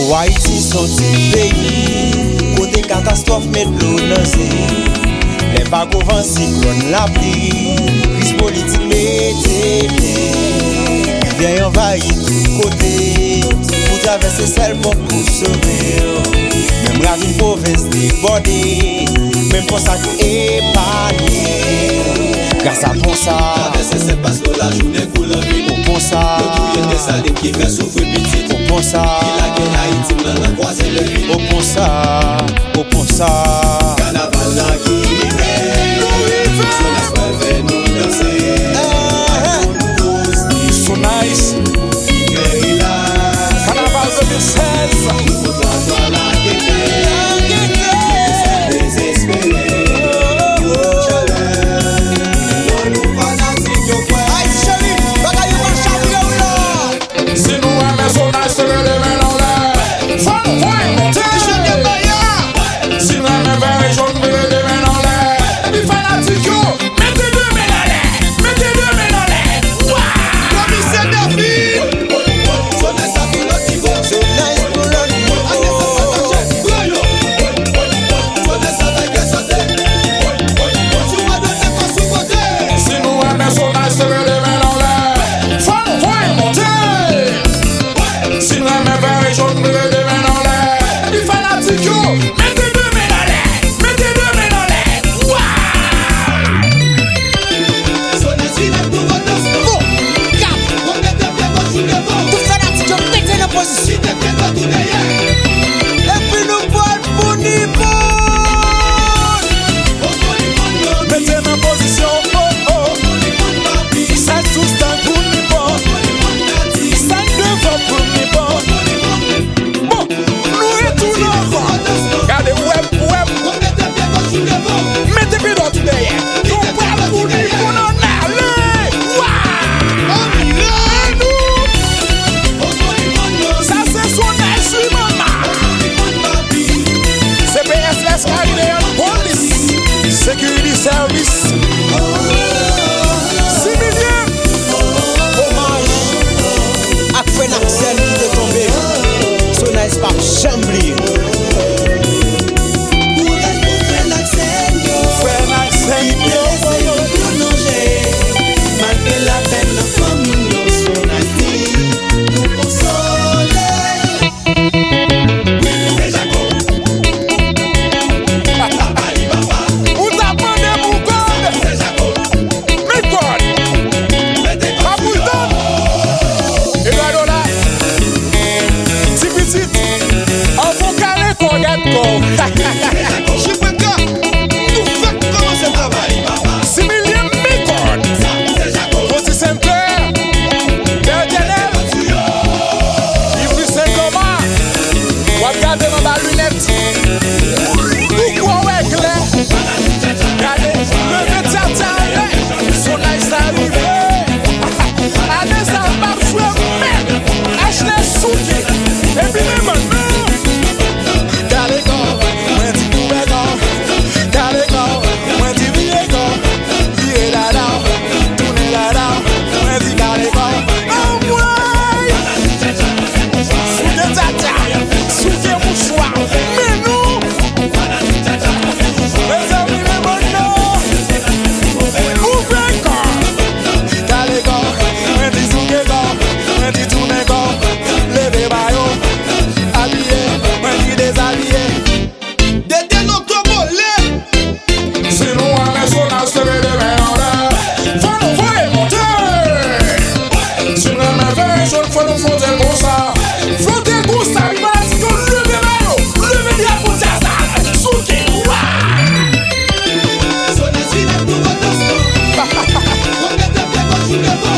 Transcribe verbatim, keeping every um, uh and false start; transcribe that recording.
Ayiti s on ti peyi kote katastwòf met dlo nan zye. Lè vagovan, siklòn, lapli, kriz politik mete pye. Rivyè anvayi tout kote. Pou travèse sèl pon pou sove. Menm ravin pwovens debòde. Menm pon sa k epanye. Gras a pon sa. Travèse sèt pas nou lajounen kou lannuit. Ou pon sa. Yo touye Desalin ki fè soufri pitit. Ou pon sa. Ki lage Ayiti m nan nan kwaze lenuit. Ou pon sa. Ou pon sa. Kanaval la ki rive. Nou rive. Sonas pral fè nou danse. Eh, eh. Ak yon nouvo stil. Sonas. Ki fè rilaks. Kanaval de mil sèz. Nouvo twa twa la kete. Kete. Sa dezespere. Nouvo chalè. Bon, nou fanatik yo kwè. Ayiti cheri, bagay yo pa chavire w la. Si nou renmen Sonas, leve men n anlè. Fò nou voye monte. Si n renmen vè e jòn, leve men n anlè. Epi fanatik yo, mete de men n anlè. Mete de men n anlè. Wa! Komisè David. Sonas sa pou lòt nivo. Sonas pou lòt nivo. Atè sa pataje. Pran yo. Sonas sa bay kè sote. Si w pa dwe te fè sou kote. Si nou renmen Sonas, leve men n anlè. Fò nou voye monte. Si n renmen vè e jòn, leve men n anlè. Epi fanatik yo, mete de men n anlè. Mete de men n anlè. Wa! Sonas vin ak nouvo dans. Bon, gad. Bon, mete pye gòch ou devan. Tout fanatik yo mete nan pozisyon. Kite pye dwat ou dèyè. Epi nou pral pou Nipon. Mete nan pozisyon, oh, oh. Sèt sou sèt pou Nipon. Sèt devan pou Nipon. Bon, nou retounen ankò. Gade, wèp, wèp. Mete pye dwat ou dèyè. Nou pral pou Nipon, nou ale. Wa! Anmyè nou. Sa se Sonas wi, manman. C P S, Caribean Police, Security Service. Similye, omaj ak frè n ak sè n ki te tonbe. Sonas p ap janm bliye. Kouraj pou frè n ak sè n yo. Frè n ak sè n yo. Ki te lese yo pwolonje. Malgre lapèn nan fanmi yo, Sonas di nou konsole. Ou t ap mande pou kòd. Men kòd. Papoutan. Edouardo la. Ti pitit. Anfon kale kò, gad kò. Jipeka, nou fèk kòmanse travay. Similye men kòd. Poti Senklè. Bèl Tènèl. Ivri Senkloma. W ap gade m anba linèt. Ou kwè w wè klè. Gade, leve tchatcha anlè. Sonas sa rive. Ane sa p ap jwe mèt. Achte souke. Epi men bann nou. Kale kò, mwen di kouvè kò. Kale kò, mwen di vire kò. Vire dada, tounen dada, mwen di kale kò. Anmwey! Souke tchatcha, souke mouchwa, men nou! Mezanmi, men bann nou! Kouvè kò! Kale kò, mwen di souke kò, mwen di tounen kò, leve mayo, abiye, mwen di dezabiye. Dede Loto bole! Si nou renmen Sonas, leve de men anlè. Fò nou voye monte. Si n renmen vè e jòn, fò nou fwote l konsa. Fwote l konsa, epi fanatik yo leve mayo, leve drapo djaz la. Souke, wa! Sonas vin ak nouvo dans lan. Fò mete pye gòch ou devan.